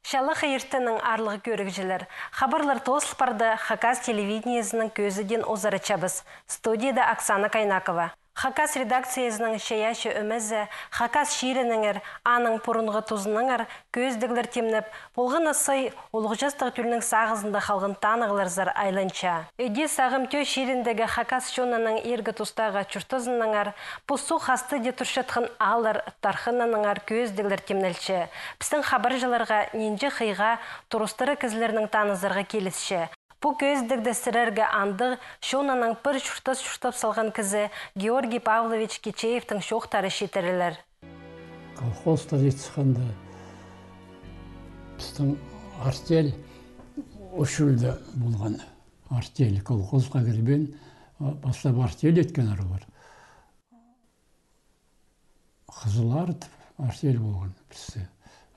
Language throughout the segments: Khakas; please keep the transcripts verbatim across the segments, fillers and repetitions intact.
Чалахай иртеннең, аарлығ кӧрігҷілер. Хабарлар тоозыл парды. Хакас телевидениезінің кӧзідиин узаратчабыс. Студияда Оксана Кайнакова. Хакас редакциязының чайаачы ӧмезі, Хакас чирінеңер, аның пурунғы тузынаңар кӧзідіглер тимнеп, полған на сай улуғ частығ тӧлнің сағызында халған танығларзар айланча. Іди Сағым Тӧӧ чиріндегі хакас чонының иргі тустағы чуртазынаңар, пу суғ хастыда турчатхан ааллар тархынынаңар кӧзідіглер тимнелче. Пістің хабарҷыларға нинҷе хыйға, турыстыра кізілернең танызарға килісче. Пу кӧзідігде сірерге андағ чонының пір чуртас чуртап салған кізі Георгий Павлович Кичеевтің чоохтары читірілер. Колхозтар ит сыхханда, пістің артель ӱс чылда полған. Артель колхозха кірбеен, а, пастап артель иткеннер олар. Хызыллар тіп артель полған пісте.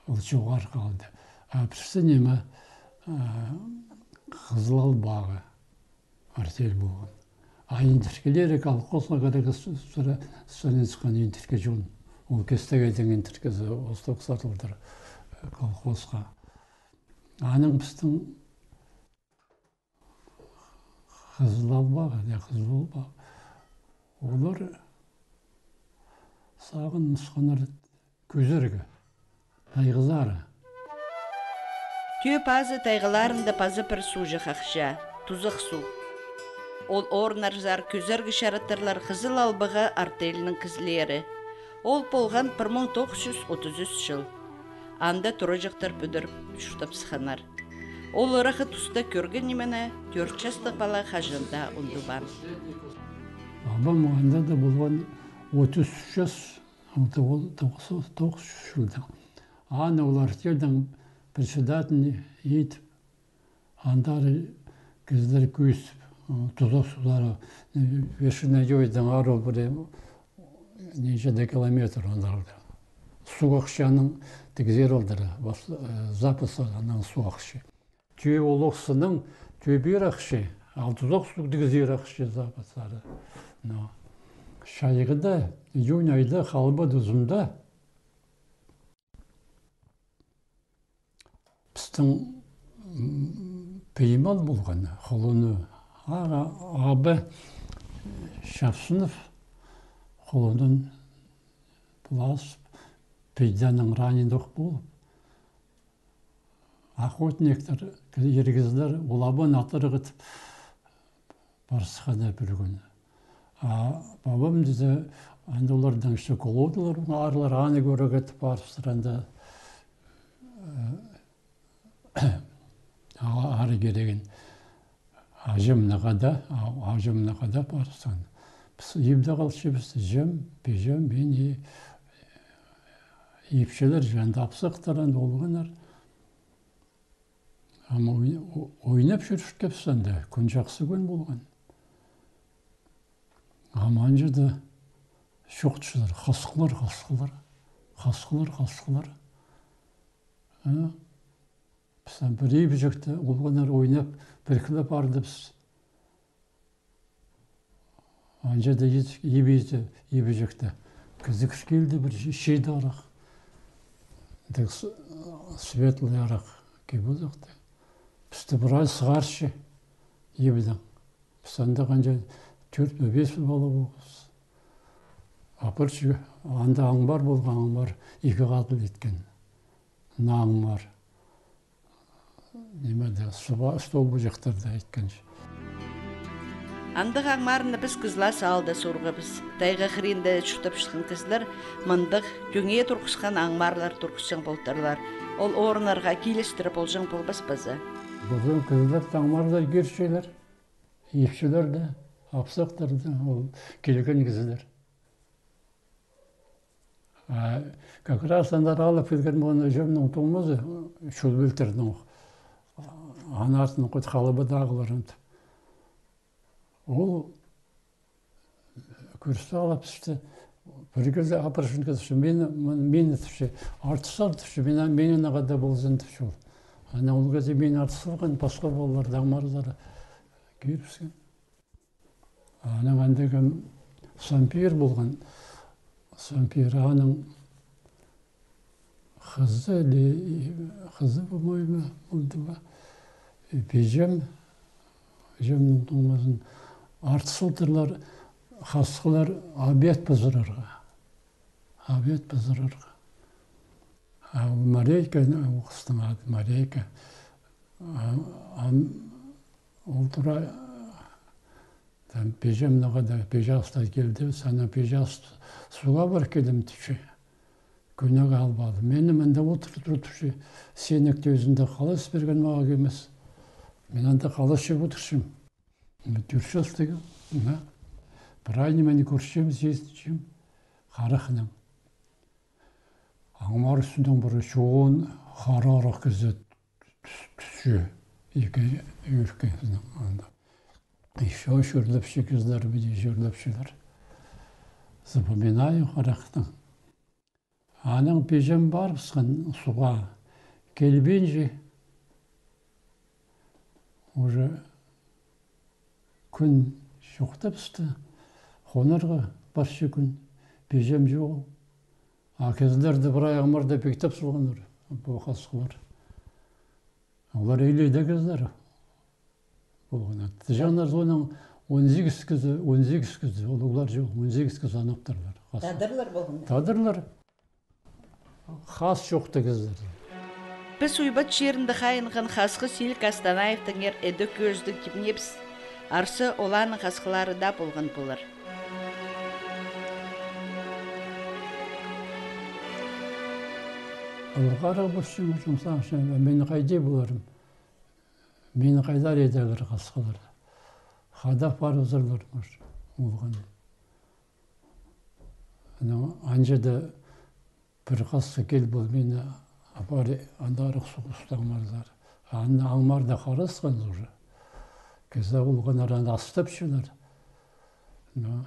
Ол чоғар халды. А пісте ниме, а, Хызыл Албағы артель полған. А индіркілері колхозха кірерге с-, с-, страницаға индіркі чон. Ол кестегейдің индіркізі, ол сарылдыр, э, колхозха. Аның пістің Хызыл Албағы, я, Хызыл Албағы. Олар сағын нысханнар кӧзерге, тайғазар. Тӧӧ пазы тайғаларында паза пір суғҷах ахча, Тузах суғ. Ол орыннарзар кӧзерге чараттырлар Хызыл Албағы артелінің кізілері. Ол полған пір муң тоғыс чӱс отыс ӱс чыл. Анда тураҷахтар пӱдіріп чуртап сыхханнар. Ол ыраххы туста кӧрген нимені тӧрт частығ пала хаҷан даа ундубаан. Абам анда даа полған отыс ӱс час, ол тоғыс, тоғыс, тоғыс чӱс чылда. Аны олар тӧӧ председатель ит, андар кізілер кӧзіп, Тузах суғзар, э, Вершина Йойдаң ару пірее, нинҷе-де километр андар. Суғ ахчаның тігзер алдыра, запас аның суғ ахча. Тӧӧ Улуғ Сынның тӧӧ пір ахча, а Тузах суғ тігзер ахча запастары. Но чайғыда, июнь айда, халба тузында пістің, м, пиимал полған, холуны, а, абы Чапсынов холунын пылазып, пиидең раненый полып, охотниктер, ир кізілер, ол абын атырға тіп парысханнар пір кӱн. А пабам тізе, анда оларның ікі колодалар, аарлар, аны кӧрерге тіп парыбыстыр анда, э, а-, ары кирегін. Аҷам нағада, а-, аҷам нағада парысхан. Піс ибде халчабыс, іҷем, пиҷем, мин и ипчілер, чанда апсахтар анда полғаннар. Ам ой-, о-, ойнап чӧрчеткебіс анда, кӱн чахсы кӱн полған. Ам анҷа даа чоохтаҷаңнар, хасхылар, хасхылар, хасхылар, хасхылар. А? Піс ам пір ибҷекте, олғаннар ойнап, піркілеп пардыбыс. Анҷа даа иб-, ибҷекте. Кізі кір килді, пір чи-, чиит арах. Тек с-, светлый арах кибозахты. Пісті прай сығарча ибдең. Піс анда анҷа тӧрт пе, пис пе пала полғабыс. Апарча, анда аңмар полған, аңмар, ікі хатыл иткен. Наа аңмар. Ниме дее, суба-, столбыҷахтар даа иткен чи. Андағ аңмарны піс Кызлас аалда сурғабыс. Тайға хыринда чуртапчатхан кізілер мындағ тӧңее турғысхан аңмарлар турғысчаң полтырлар. Ол орыннарға килістіре полҷаң полбас па за? Пістің кізілер аңмарда кирчелер, ипчілер дее, апсахтар даа, ол килген кізілер. А как раз андар алып килген мыны іҷемнің туңмазы, Чулбилтірнің, аның артын хут халыбадағыларын. Ол кӱресті алып пісті, пір кізі апарчаң кізі, мин, мин, мин тіпче, артыс ал тіпче, мин, мин нағада ползын тіпче ол. Ана ол кізі мин артыс алған, пасха полар, аңмарлар кирібіскен. Аның андағ сампир полған. Сампир аның Хызы ли, хызы, по-моему, полды ба. Пиҷем, пиҷемнің туңмазын арт салтырлар, хасхылар обед пызырарға. Обед пызырарға. А ол Марейка, ол хыстың ады Марейка. А, ам, ол тура, там, пиҷем ноға даа, пиҷе алыста килді, сана пиҷе алыс суға пар килем тіпче. Кӧнеге алып алды. Мені мында одыртып тур тіпче. Сенек тӧзінде халас пирген мағаа кӧмес. Мин анда халас чіп одырчам. Мына тӧрт частығ, мына. Пір ай ниме кӧрчем, сизінчем. Харахнаң. Аңмар ӱстӱнең пір чоон харарах кізі тӱс-, тӱсче. Ікі ӧӧркі анда. Ещё чӧрлепче кізілер, піди чӧрлепчелер. Запоминаю харахнаң. Анаң пиҷем парыбысхан суға, килбинче. Уже кӱн чоохтабысты. Хонарға парча кӱн, пиҷем чоғыл. А кізілерді прай Аңмарда пиктеп салғаннар, пу хасхылар. Олар илееде кізілер полған. Тіҷеңнер соонаң он сигіс кізі, он сигіс кізі, улуғлар чоғыл, он сигіс кізі анаптарлар. Хас-, тадарлар полған ба? Тадарлар. Хас чоохтығ кізілер. Піс Уйбат чирінде хайынған хасхы Силик Астанаевтеңер ідӧк кӧзідіг тимнебіс. Арса, оларның хасхылары даа полған полар. Ылғарығ пусчам, чомсаачам, мин хайди поларым? Мин хайдар идерлер хасхылар? Хада парыбызарлар, может, полған. Анаң анҷа даа пір хасхы кил пол, мині апар андарох суғыстаң марлар. Аны Аңмарда харасхан уже. Кізі полғаннар аны астапчалар. Но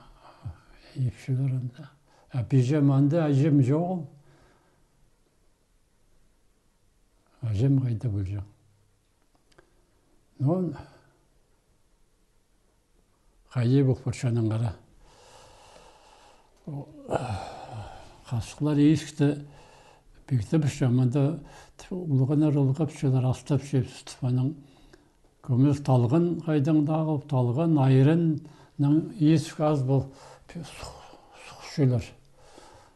ипчелер анда. А пиҷем анда, аҷам чоғыл. Аҷам хайда полҷаң? Но хайди пол парча, анаңар. Хасхылар исікті пиктеп, ам анда улуғлар ылғапчалар, астапча, пістің анаң кӧмес талған хайдаң даа, талған, айраннаң исік ас пол суғ-, суғысчалар.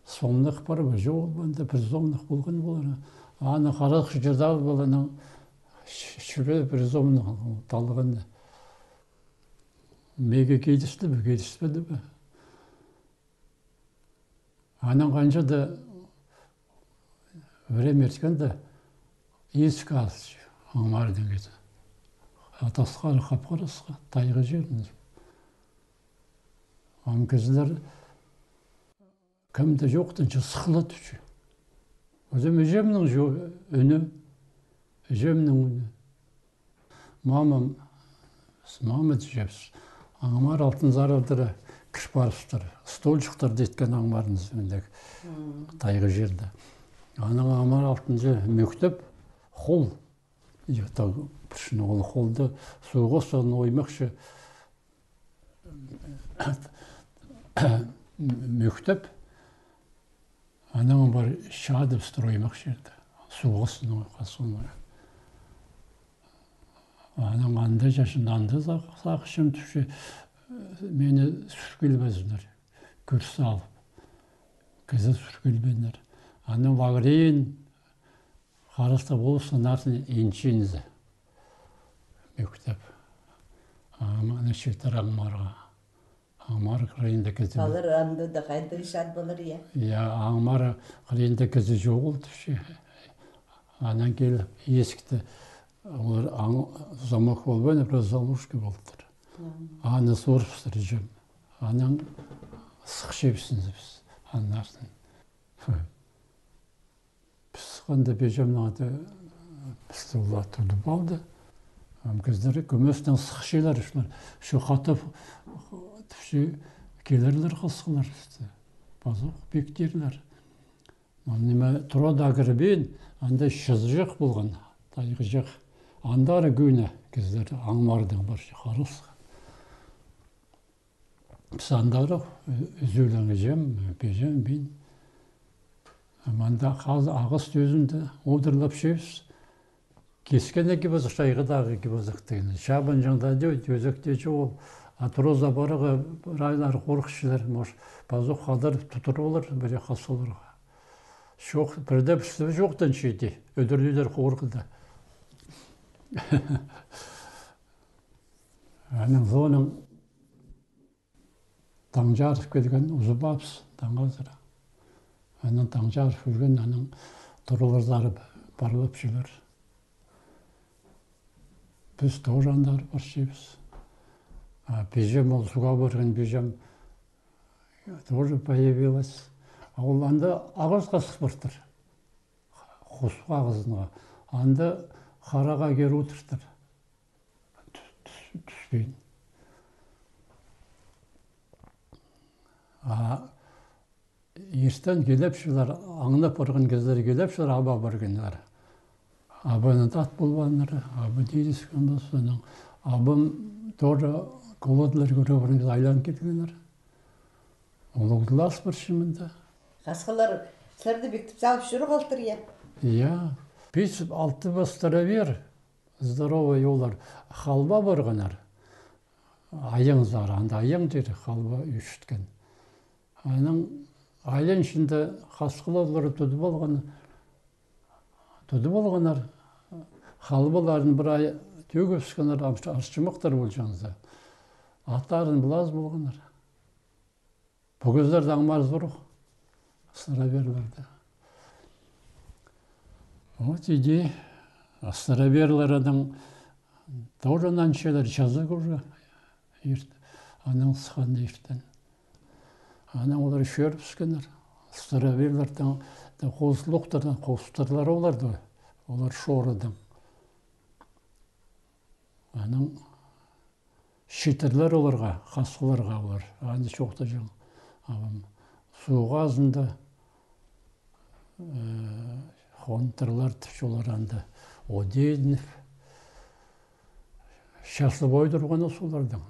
Сомнығ пар ба, чоғыл ба, анда пір сомнығ полған полар. Аны харах чыдап полар, анаң ч-, чӱрер пір сомнығ талғанны. Меге килісті бе, киліспеді бе? Анаң анҷа даа время ирткенде исік ас, Аңмардаң кізі. А тасхар хап-харасха, тайғы чирінде. Ам кізілер кем дее чоохтанча, сыхла тіпче. Озым іҷемнің чо-, ӱні, іҷемнің ӱні. Мамам, с-, мама тіҷебіс, Аңмар Алтынзаровтар кір парыбыстыр. Столчиктер диткен Аңмарның ізінде, тайғы чирде. Анаң Аңмар Алтынзар мӧктеп, хол, я, так, пірсін ол холды суғ астына оймахча, мӧктеп, анаң пар чадыбыстыр оймах чирде. Суғ астына хазған. Анаң анда чачын, анда сағ-, сағынчам тіпче, мині сӱркілбезіннер, кӱр салып. Кізі сӱркілбееннер. Анаң лаврин харастап полысхан артын инчинзе. Мӧктеп. А, мына чииттер Аңмарға. Аңмар хыринда кізі. Палар анда даа хайда чат полар, я? Я, Аңмар хыринда кізі чоғыл тіпче. Анаң киліп, исікті, олар аң-, замок полбаан, просто заложка полтыр. Аны сурыбыстыр, іҷем. Анаң сыхчабыс піс, аннаңар. Піс ханда пиҷемнең анда, пісті олар тудып алды. Ам кізілер кӧместең сыхчалар, чо хатап, тіпче, килерлер хасхылар пісті. Пазох пиктирлер. Ам ниме, тура даа кірбеен, анда чызыҷах полған, тайғыҷах. Андар кӧні кізілер Аңмардаң парча, харасхан. Піс андарох, ӱзӱлең іҷем, пиҷем, мин. Мында хазы ағас тӱзінде одырлапчабыс. Кискен ікі пазох, чайғыдағы ікі пазох тігін. Чабынҷаң даа тӧзекте чоғыл. А тураза парарға прайлары хорыхчалар, может, пазох хадарып тудыр олар пірее хасхыларға. Чох, пірдее пісті чоохтанча иди, ӧдірліглер хорыхта. Анаң соонаң таң чарып килген, узубаабыс, таң азыра. Анаң таң чарып килген, анаң тураларзар парлапчалар. Піс тоже андар парчабыс. А пиҷем, ол суға парған пиҷем, тоже появилась. А ол анда ағасха сых партыр. Хус ағазына. Анда хараға кир одыртыр. Тӱс-, тӱс-, тӱспин. А иртен киліпчелер, аңнап парған кізілер киліпчелер, аба парғаннар. Абаны тат полбааннар, аба тиріскен пос, анаң абам тоже колодырлар кӧріп парған кізі айланып килгеннер. Улуғ класс парча мында. Хасхылар сірерні пиктеп салып чӧр халтыр, я? Я. Пис алты пастыра пир. Здоровый олар халба парғаннар. Айың сар, анда айың тир, халба ӱчӱткен. Анаң айланчаң да хасхылар олар тудып алған, тудып алғаннар. Халбаларын прай тӧгібіскеннер, арчымахтар полҷаңза. Аттарын пылас полғаннар. Пу кізілерде аңмар сурығ. Староверлерде. Вот иди, а староверлернің тоже нанчалар чазағ уже. Ирт-, анаң сыххан иртен. Анаң олар чӧрібіскеннер. Староверлердең, да хозылыхтардаң, хозылыхтарлар оларды. Олар шорадың. Анаң читірлер оларға, хасхыларға олар. Аны чоохтаҷаң. Абам суғ азында, э, хонтырлар тіпче олар анда. Одедініп, часлап ой турған олардаң.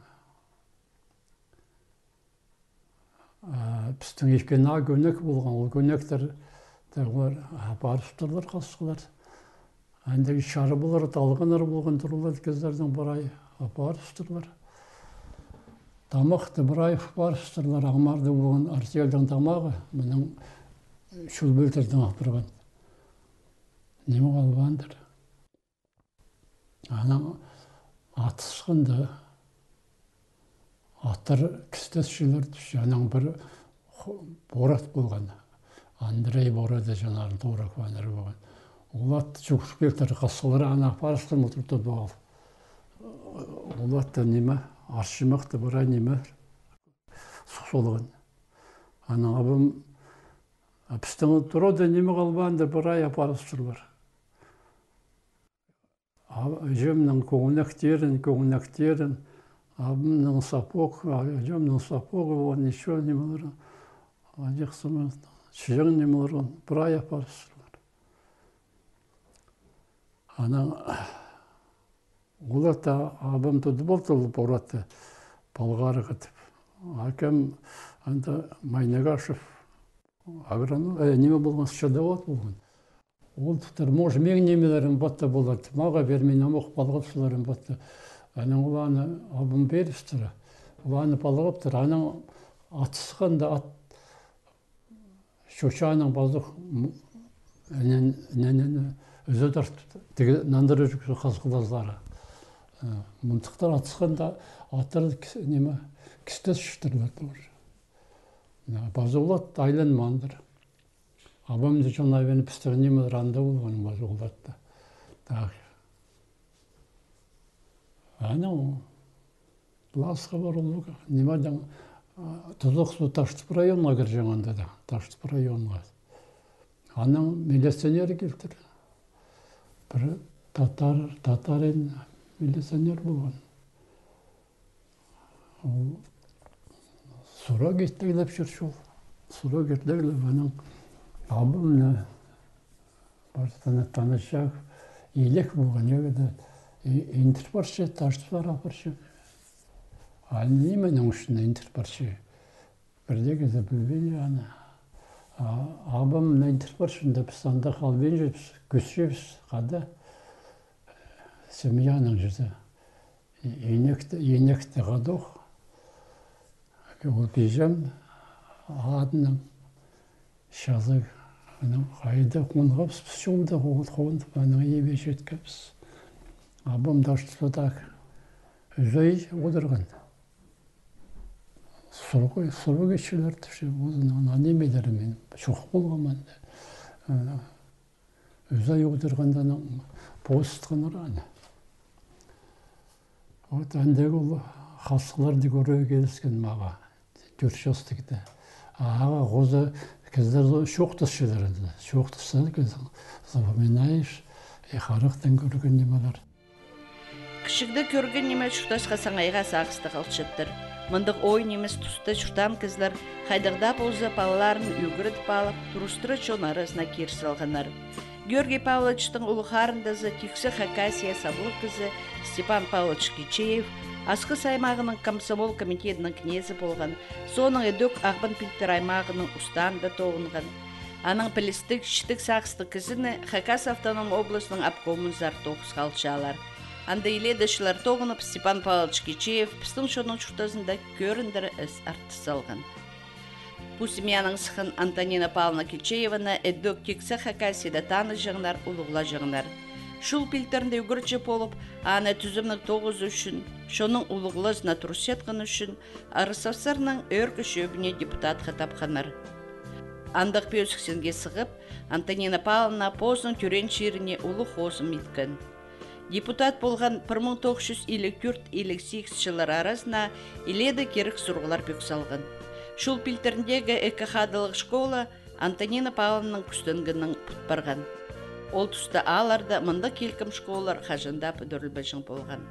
А пістің ікі наа кӧнек полған, ол кӧнектер тағлар апарыстырлар хасхылар. Андағ чарбалар, талғаннар полған туралар, кізілернің прай апарыстырлар. Тамахты прай апарыстырлар, аңмарда полған артельдің тамағы, мының чул пілдірдең апарған. Ниме халбаандыр. Анаң атысханда аттар кістесчелер тіпче, анаң пір хо-, Борат полған. Андрей Борат, чоннарның тура куаннар полған. Ол ат чӱгӱріп килтір, хасхылар аны апарысхан, ол тудып ал. Ол атты ниме, арчымахты прай ниме, сох салған. Анаң абам, а пістің турада ниме халбаандыр, прай апарыстырлар. А-, іҷемнің кӧңнектерін, кӧңнектерін, абамның сапог, а, іҷемнің сапогы, он ещё нимелер, а, чыхсымын, чыҷаң нимелер, прай апарыстырлар. Анаң ол атты абам тудып алды, ол Боратты палғарығ тіп. Акам анда Майнагашев агроном, э, ниме полған, садовод полған. Ол тіптір, может, мин нимелерім патта полар, маға пир, мин ам ох палғапчаларым патта. Анаң ол аны абам пирібістір. Ол аны палғаптыр. Анаң атысханда ат чочаның пазох м-, нин-, нин-, нин-, ӱзе тартып, тігі нандыра чӱк хазғылазары. Э, мындыхтар атысханда аттар кіс-, ниме, кістес чыхтырлар тоже. Пазох ол ат айланмаандыр. Абам даа чон, наверное, пістің нимелер анда полған, пазох ол атты. Так. Анаң Пласха пар ол, нимедең, а, Тузлух су Таштып районға кірҷең анда даа, Таштып районға. Анаң милиционер килтір. Пір татар, татарин милиционер полған. Ол сурығ иртеглеп чӧрче ол. Сурығ иртеглеп, анаң абамны пір тана-, таныҷах, илег полған, егде, и-, индір парча, Таштыпсар апарча. А нименің ӱчӱн индір парча? Пірдеезі пілбеен аны. А, абам нандыр парча, анда піс анда халбинчабыс, кӧсчебіс, хада. Семьяның чізе. И-, инекті, инекті хадох. Ол пиҷем адынаң чазағ. Анаң хайда хонғабыс, піс чолда хонып, анаң ибе читкебіс. Абам даа что так. Ӱзей одырған. Сурығ, сурығ итчелер тіпче, ол ана нимелер, мин чох полғам анда. Ӱзей одырғанда анаң позытханнар аны. Вот андағ ол хазыхтарды кӧрерге киліскен мағаа, тӧрт частығда. Ағаа хоза кізілер чоохтасчалар анда. Чоохтасчалар, кізі запоминаешь, и харахтаң кӧрген нимелер. Кічігде кӧрген ниме чуртасха саңайға сағыста халчаттыр. Мындағ ой нимес туста чуртаан кізілер хайдағ даа полза палаларын ӱгредіп алып, турыстыра чон аразына кир салғаннар. Георгий Павловичтің улуғ харындазы, тиксі Хакасия саблығ кізі Степан Павлович Кичеев Асхыс аймағының комсомол комитедінің кнезі полған, соонаң ідӧк Ағбан пилтір аймағының устаанда тоғынған. Анаң пілістіг, читіг сағыстығ кізіні Хакас автоном областының обкомынзар тоғыс халчалар. Анда илееде чыллар тоғынып, Степан Павлович Кичеев пістің чонның чуртазында кӧріндіре із артыс салған. Пу семьяның сыхханы Антонина Павловна Кичееваны ідӧк тиксі Хакасияда таныҷаңнар, улуғлаҷаңнар. Чул пилтірінде ӱгретчі полып, аны тӱзімніг тоғызы ӱчӱн, чонның улуғлазына турысчатханы ӱчӱн РСФСР-ның Ӧӧркі Чӧбіне депутатха тапханнар. Андағ пӧзік синге сығып, Антонина Павловна позының тӧреен чиріне улуғ хозым иткен. Депутат полған пір муң тоғыс чӱс илиг тӧрт, илиг сигіс чыллар аразына илееде кирек сурығлар пӧк салған. Чул пилтіріндегі ікі хадылығ школа Антонина Павловнаның кӱстенгенінең пут парған. Ол туста аалларда мындағ килкім школалар хаҷан даа пӱдірілбеҷең полған.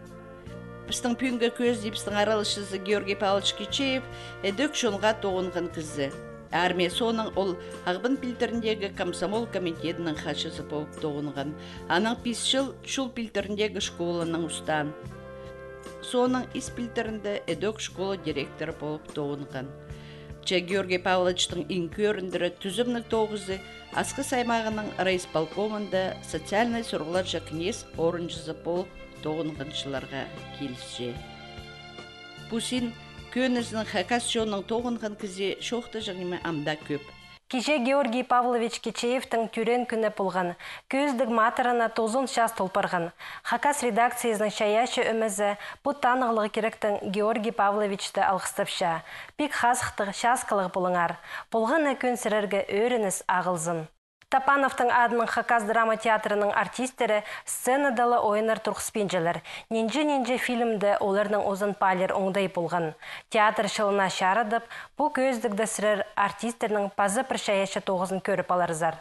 Пістің пӱӱнгі кӧзідібістің араласчызы Георгий Павлович Кичеев ідӧк чонға тоғынған кізі. Армия соонаң ол Ағбан пилтіріндегі комсомол комитедінің хачызы полып тоғынған. Анаң пис чыл Чул пилтіріндегі школанаң устаан. Соонаң Ис пилтірінде ідӧк школа директоры полып тоғынған. Че Георгий Павловичтің иң кӧріндіре тӱзімніг тоғызы Асхыс аймағының райисполкомында социальнай сурығларҷа кнез орынҷызы полып тоғынған чылларға килісче. Пу син кӧнізінең хакас чоннаң тоғынған кізее чоохтаҷаң ниме ам даа кӧп. Кичее Георгий Павлович Кичеевтің тӧреен кӱні полған. Кӧзідіг матырына тоғызон час тол парған. Хакас редакциязының чайаачы ӧмезі пу танығлығ киректең Георгий Павловичті алғыстапча. Пик хазыхтығ, часкалығ полыңар. Полған на кӧн сірерге ӧрініс ағылзын. Топановтың адынаң Хакас драма театрының артисттері сценада ла ойыннар турғыспинчалар. Нинҷе-нинҷе фильмде оларның озан паалир оңдай полған. Театр чылына чарыдып, пу кӧзідігде сірер артисттернің паза пір чайаачы тоғызын кӧріп аларзар.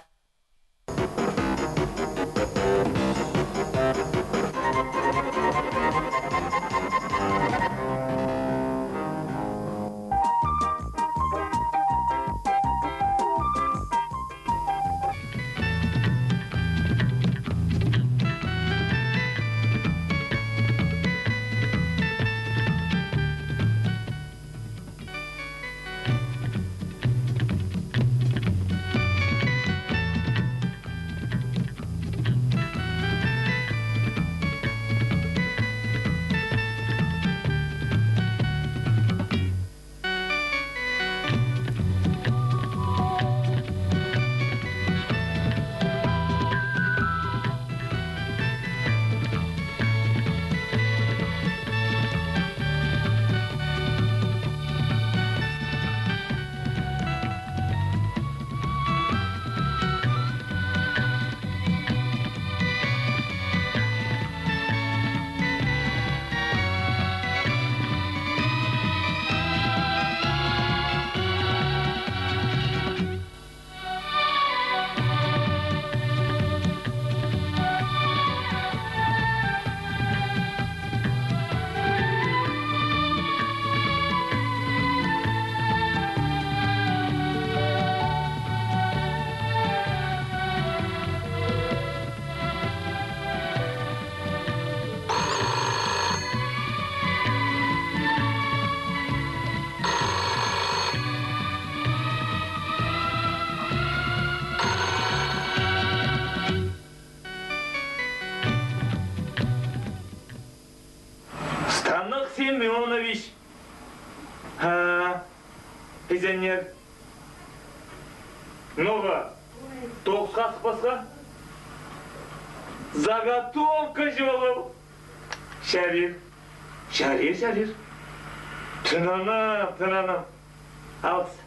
Пенсионер. Ноға? Тоғысха сыхпасха? Заготовка чоғыл. Чарир. Чарир, чарир. Тынанам, тынанам. Алғыс.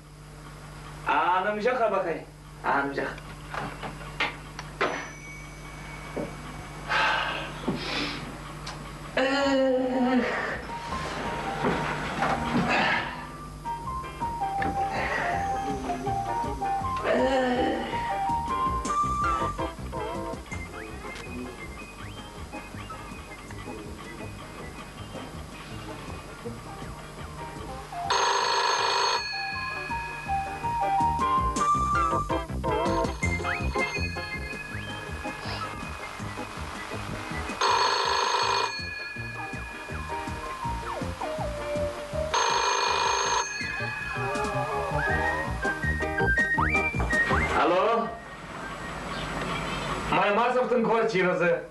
Анымҷах, абахай. Анымҷах. Эх. Алло? Маймасовтың квартиразы.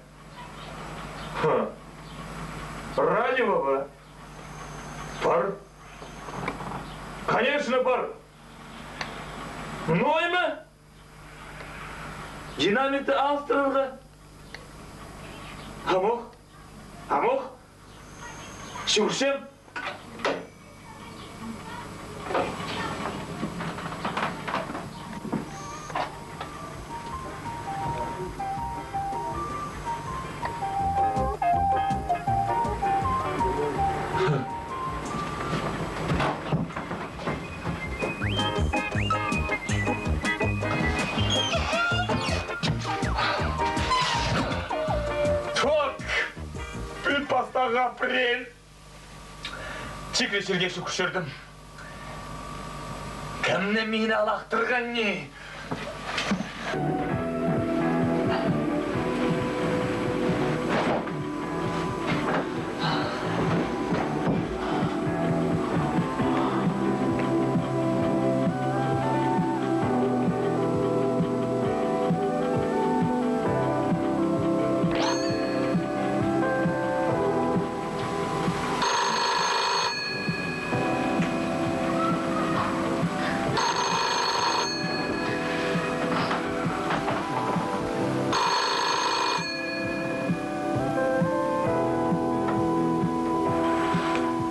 Ха. Радио ба? Пар. Конечно, пар. Нойма? Динамитті алыстырарға? Амох? Амох? Чӱгӱрчем. Чох! Пӱӱн пастағы апрель. Чикле чирге чӱгӱрчем. Кем не мині алахтырған ни?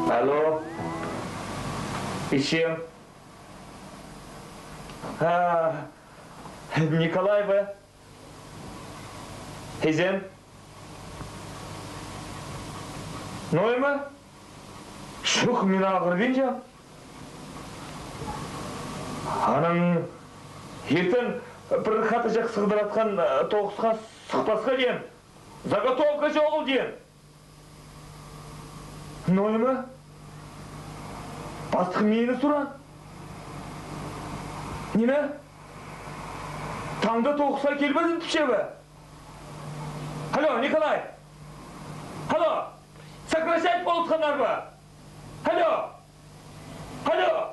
Алло. Исчем. А, Николай ба? Изен. Нойма? Чох, мин ағырбинчам. Анаң иртен пір хатаҷах сығдыратхан, э, тоғысха сыхпасха теен. Заготовка чоғыл теен. Нойма? Пастых мині суран. Ниме? Таңда тоғысха килбезің тіпче бе? Алло, Николай! Алло! Сокращать полысханнар ба? Алло! Алло!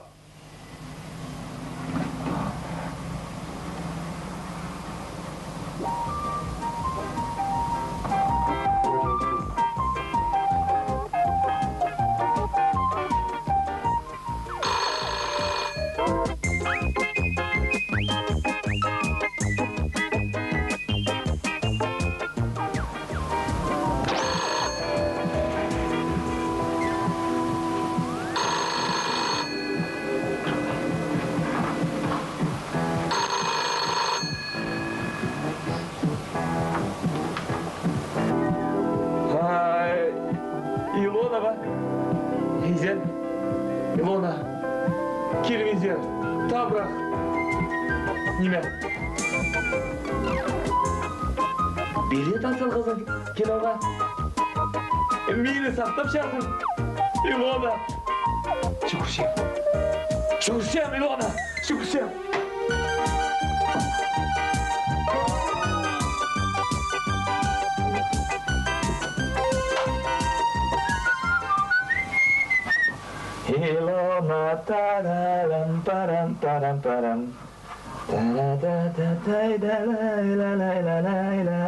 Ай, Илона ба? Изен. Илона. Килбинзер. Табырах. Ниме? Билет ап салғазың киноға. Мині сахтапчазың, Илона. Чӱгӱрчем. Чӱгӱрчем, Илона. Чӱгӱрчем. Илона, тарарам, парам, парам, парам. Та-ла-та-та-тай-да, лай-ла-лай-ла-лай-ла.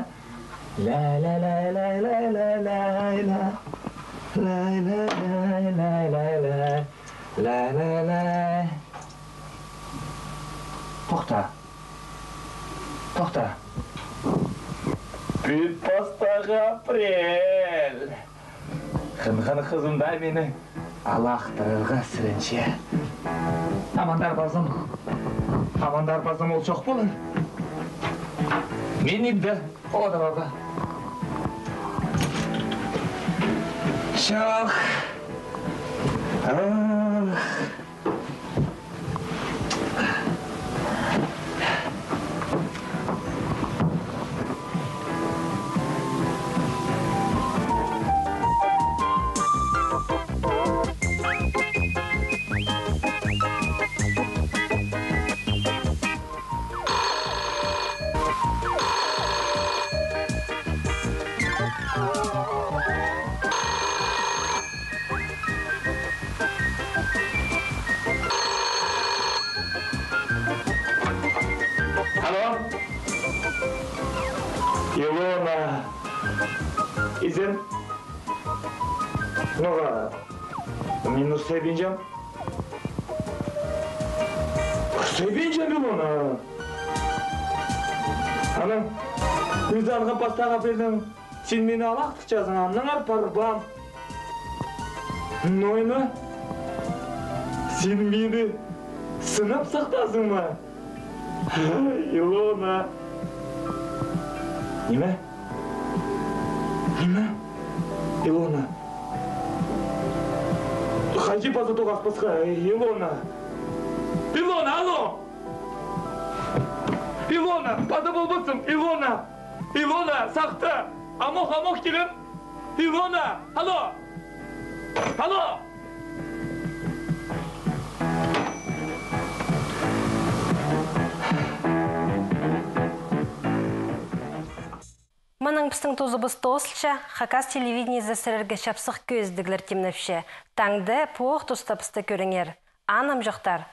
Лай-ла-лай-лай-лай-лай-ла. Лай-ла-лай-лай-лай-лай. Лай-ла-лай. Тохта. Тохта. Пӱӱн пастағы апрель. Хынған хызым даа мині алахтырарға сіренче. Амандар пазым. Амандар пазым, ол чох полар. Мин ибде одырарға. Чох. Ах. Алло? Илона. Изен? Ноға? Мин ӱрсейбинчем. Ӱрсейбинчем, Илона. Анаң, ӱзі анған пастағы апрельдең син мині алахтырчазың, аннаңар парбаам. Ноо ниме? Син мині сынап сахтазың ма? Илона. Ниме? Ниме? Илона. Хайди паза тоғаспасха, Илона. Илона, алло! Илона, паза полбассың, Илона! Илона, сахта! Амох, амох килем! Илона, алло! Алло! Мынаң пістің тузыбыс тоозылча. Хакас телевидениезі сірерге чапсых кӧзідіглер тимнепче. Таңда пу ох туста пісті кӧріңер. Анымҷохтар.